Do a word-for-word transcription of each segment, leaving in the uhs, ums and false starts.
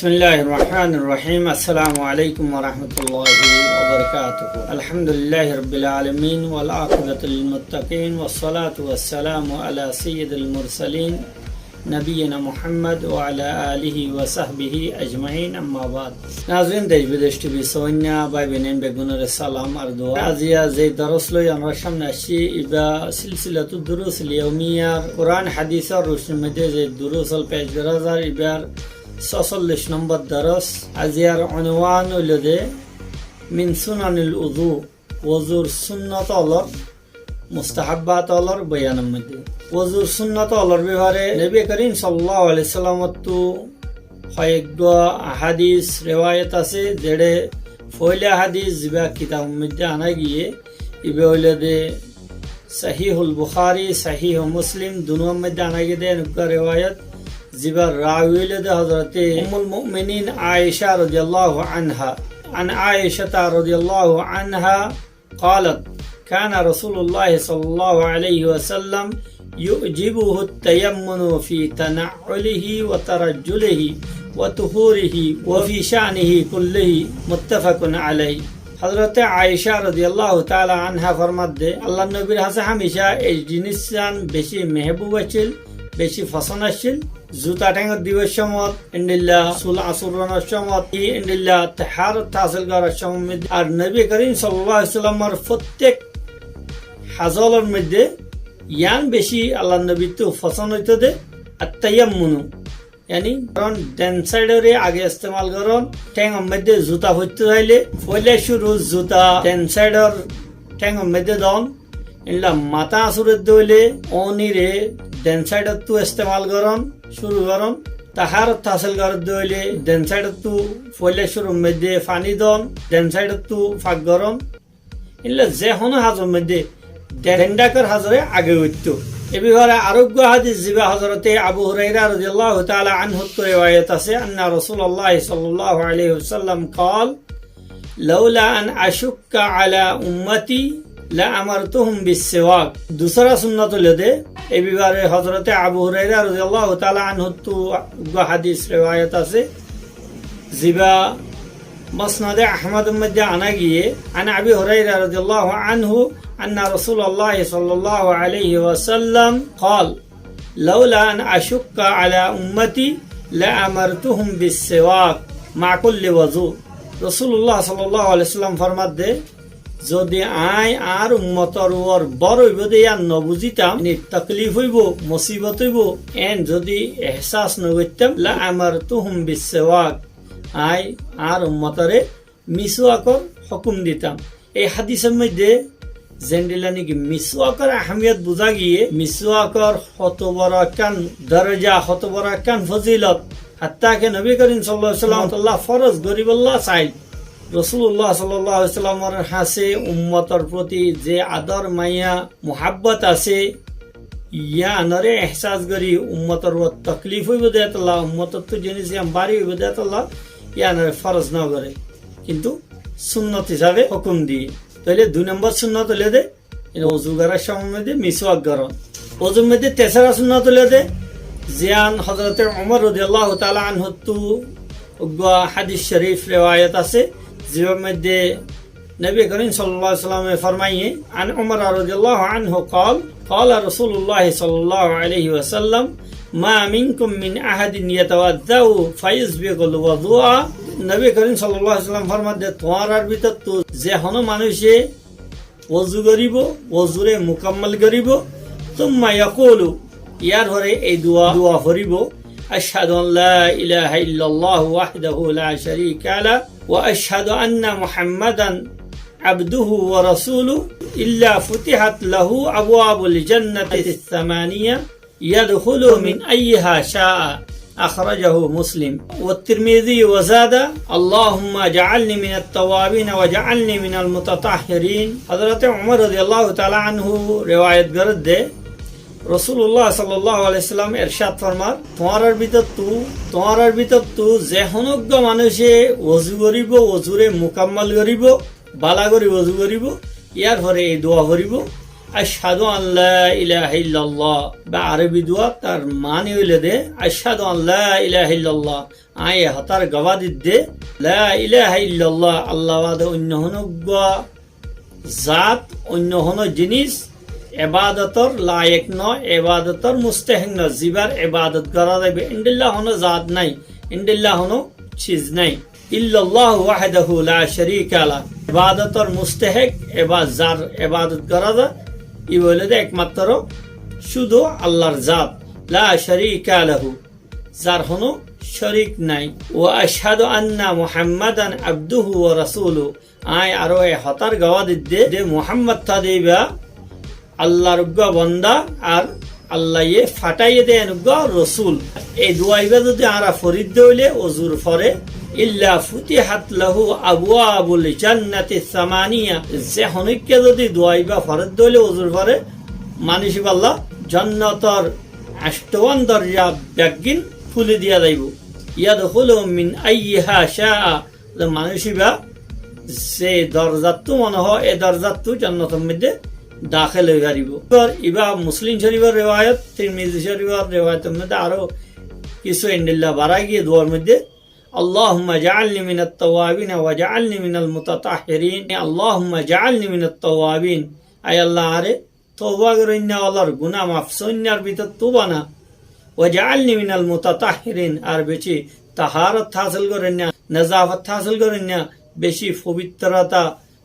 بسم الله الرحمن الرحيم. السلام عليكم ورحمة الله وبركاته. الحمد لله رب العالمين، والعاقبة للمتقين، والصلاة والسلام على سيد المرسلين، نبينا محمد وعلى آله وصحبه أجمعين، أما بعد. Nazirin, Desh Bidesh T V sóinna bái boin beggúnoré salam ar dua. Aziya ze doros loi añárar sámne aiccí, iba Silsilatud Durusil Yaumiyar Kuran Hadisor rucnir moidde ze durus ókkol pec gora zar, ibar sócollic nombor doros. Aziyar unwan óilde Min Sunanil Wudu, wozur sunnot ókkol, mustahabbat ókkolor boyanor moidde. Wozur sunnot ókkolor befare Nobi Korim sallallahu alaihi wasallamottu hoyeggwá hadis rewayot asé, zede foila hadis ziba kitabor moidde ana giyé, iba óilde Sahihul Bukhari, Sahihu Muslim, dunuwar moidde ana giyé de eneggwá rewayot, zibar rawi óilde Hozrote Ummul Mu'minin Aisha radiyallahu anha. عن عائشة رضي الله عنها قالت: كان رسول الله صلى الله عليه وسلم يعجبه التيمن في تنعله وترجله وطهوره وفي شأنه كله، متفق عليه. Hozrote Aisha radiyallahu taala anha formadde, Allar Nobir hañsé hámica ei jinissan beci mehbub accíl, beci fosón accíl. Zuta théngot dibar cómot, endilla sul añsuronor cómot, endilla taharot hásil gorar cómot moidde. Ar Nobi Korim sallallahu alaihi wasallamor fottek haz ókkolor moidde yián beci Allar Nobittu fosón óito de, at-tayammunu. Yáni, goron den saidore age estemal goron, théngor moidde zuta foitto saile, foila cúru zuta den saidor théngor moidde don, endilla matá añsuredde óile ónire den saidottu estemal goron, cúru goron, taharot hásil goredde óile den saidottu foila cúrur moidde faní don, den saidottu fak goron. Endilla ze honó hazor moidde den, den dhakar hazore age goittó. E befare areggwá hadis ziba Hozrote Abu Huraira radiyallahu taala anhuttu rewayot asé, أن رسول الله صلى الله عليه وسلم قال: لولا أن أشق على أمتي لأمرتهم بالسواك. Dusra sunnot óilde, e befare Hozrote Abu Huraira radiyallahu taala anhuttu uggwá hadis rewayot asé, ziba Musnade Ahmador moidde ana giyé, عن أبي هريرة رضي الله عنه أن رسول الله صلى الله عليه وسلم قال: لولا أن أشق على أمتي لأمرتهم بالسواك مع كل وضوء. Rosulullah sallallahu alaihi wasallam formadde, zodi añí añár ummotor uore bor óibo de yián no buzitam, yáni taklif óibo, musibot óibo, en zodi ehsas no goittám, لأمرتهم بالسواك, añí añár ummotore miswakor hókum ditam. Ei hadisor moidde zendilla niki miswakor ahamiyot buza giyé, miswakor hoto boro ekkán doroja, hoto boro ekkán fozilot, hatta ke Nobi Korim sallallahu alaihi wasallam Allah foroz goribolla sail. Rosulullah sallallahu alaihi wasallamor hañsé ummotor proti ze ador maiya muhabbot asé, yiánore ehsas gori ummotor uore taklif óibo de tolla, ummotottu jinis yián bari óibo de tolla, yiánore foroz no gore, kintu sunnot hísabe hókum diyé. Tóile dui nombor sunnot óilde, en ozu gorar cómot moidde miswak goron. Ozur moidde tesra sunnot óilde, ziyan Hozrote Umar radiyallahu taala anhuttu uggwá hadis shorif rewayot asé, zibar moidde Nobi Korim sallallahu alaihi wasallame formaiyé, عن عمر رضي الله عنه قال: قال رسول الله صلى الله عليه وسلم: ما منكم من أحد يتوضأ فيسبغ الوضوء. Nobi Korim sallallahu alaihi wasallam formadde, tuáñrar bútottu ze honó manúice ozu goribo, ozure mukammal goribo, ثم يقول, yar fore ei dua, dua foribo, أشهد أن لا إله إلا الله وحده لا شريك له، وأشهد أن محمدا عبده ورسوله، إلا فتحت له أبواب الجنة الثمانية، يدخل من أيها شاء. أخرجه مسلم والترمذي وزاد: اللهم اجعلني من التوابين واجعلني من المتطهرين. Hozrote Umar radiyallahu taala anhu rewayot goredde, Rosulullah sallallahu alaihi wasallam ershad formar, tuáñrar bútottu, tuáñrar bútottu ze honó uggwá manúice ozu goribo, ozure mukammal goribo, bála gori ozu goribo, yar fore ei dua foribo, Ashhadu an la ilaha illallah, ba Arobi dua tar mani óilde, Ashhadu an la ilaha illallah, añí e hotár guwa didde, la ilaha illallah, Allah bade oinno honó uggwa zat, oinno honó jinis ebadotor layek no, ebadotor mustahek no, zibar ebadot gora zaibo, endilla honó zat nai, endilla honó ciz nai. Illallahu wahdahu la sharika lah. Ebadotor mustahek eba zar ebadot gora za, iba óilde ekmatro cúdu Allar zat. La sharika lahu. Zar honó shorik nai. Wa ashhadu anna Muhammadan abduhu wa rasuluh. Añí aró e hotár guwa didde de Muhammad tade iba Allar uggwa bonda ar Allaye fataiye de en uggwa rosul. E dua iba zodi añára foridde óile ozur fore, illa futihat lahu abwabul jannati samaniya. Ze honókka zodi dua iba foridde óile ozur fore, manúic iballa jonnotor ancto wán dorja beggín kúli diya zaibo. Yadkhulu min ayyiha sha'a. Ze manúic iba ze dorzattú mone hoó, e dorzattú jonnotor moidde dakhel ói faribó. Iba Muslim Shorifór rewayot, Tirmizi Shorifór rewayotor moidde aró kissú endilla bara giyé duar moidde, Allahumma ja'alni minat tawwabin wa ja'alni minal mutatahhirin. Allahumma ja'alni minat tawwabin. Ai Allah, añáre touba goróinna ókkolor guná maf sóinnar bútottu bana. Waj'alni minal mutatahhirin, ar beci taharot hásil goróinna, nazafot hásil goróinna, beci fobitrota,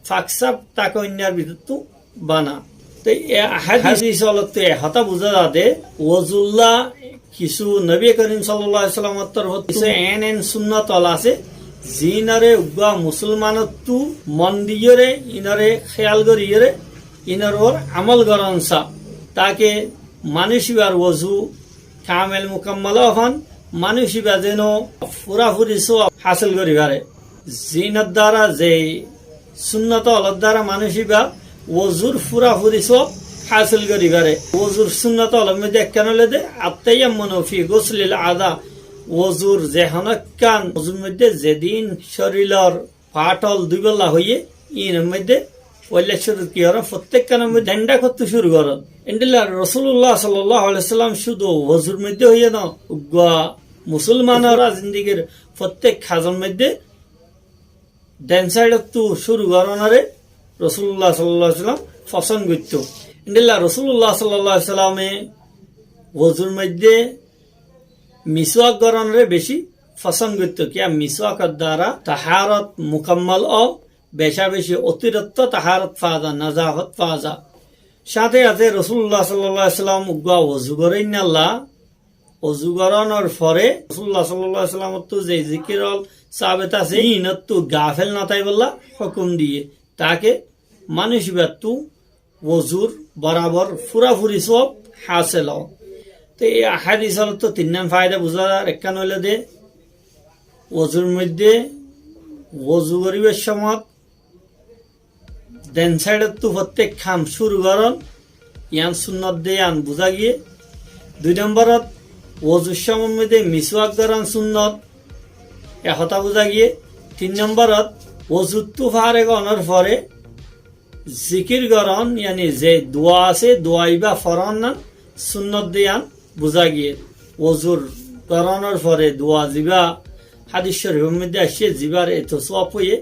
faksaf tákoinnar bútottu bana. Te e hádis olottú e hotá buzá za de, ozulla kissú Nobi Korim sallallahu alaihi wasallamor torfóttu kissú en en sunnot ol asé, zinore uggwa musolmanottú mon diyóre, inore kéyal goríyore, inor uore amol goron sa, take manúic ibar ozu kamel mukammal ó fan, manúic iba zeno furafuri sowab hásil gorí fare. Zinor dara ze sunnot olor dara manúic iba ozur furafuri sowab hásil gorí fare. Ozur sunnot olor moidde ekkán óilde, at-tayammunu fi guslil aza. Ozur ze honó ekkán, ozur moidde zedin córilor fathol dúibolla hoiyé, inor moidde foila cúrut ki gorón, fottekkánor moidde dendhakottú cúru gorón. Endilla Rosulullah sallallahu alaihi wasallam cúdu ozur moidde hoiyé no, uggwa musolmanor zindigir fottek házor moidde den saidottú cúru gorónore Rosulullah sallallahu alaihi wasallam fosón goittó. Endilla Rosulullah sallallahu alaihi wasallame ozur moidde miswak gorónore beci fosón goittó, kiyá miswakor dara taharot mukammal ó, beca beci otirikto taharot fa za, nazafot fa za. Sáte sáte Rosulullah sallallahu alaihi wasallam uggwa ozu goróinnalla, ozu gorónor fore Rosulullah sallallahu alaihi wasallamottu ze zikir ol sabet asé, inottú gafel no táibolla hukum diyé, take manúic ibattú ozur borabor furafuri sowab hásil ó. Te e hádis olottú tinnán faida buzá za, ekkán óilde ozur moidde ozu goríbar somot den saidottú fottek ham cúru gorón, ián sunnot de ián buzá giyé. Dui nomborot, ozur somot moidde miswak gorón sunnot, e hotá buzá giyé. Tin nomborot, ozuttú fareg ónor fore zikir gorón, yani ze dua asé, dua iba forón nan sunnot de ián buzá giyé. Ozur gorónor fore dua ziba hádis corifor moidde aiccé, zibar eto sowab hoiyé,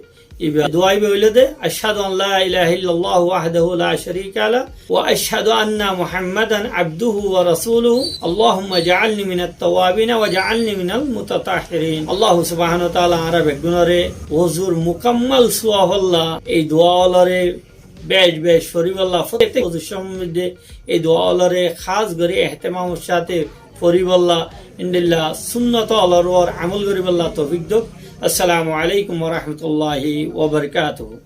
iba dua iba óilde, ashhadu an la ilaha illallah wahdahu la sharika lah, wa ashhadu anna Muhammadan abduhu wa rasuluh, Allahumma ja'alni minat tawwabin wa ja'alni minal mutatahhirin. Allah subhanahu wa ta'ala añára beggúnore ozur mukammal sowab olla ei dua olore bec bec foribolla, fottek ozur somot moidde ei dua olore hás gorí ehtemamor sáte foribolla, endilla sunnot olor uore amol goríbolla toufik douk. Assalamu alaikum wa rahmatullahi wa barakatuhu.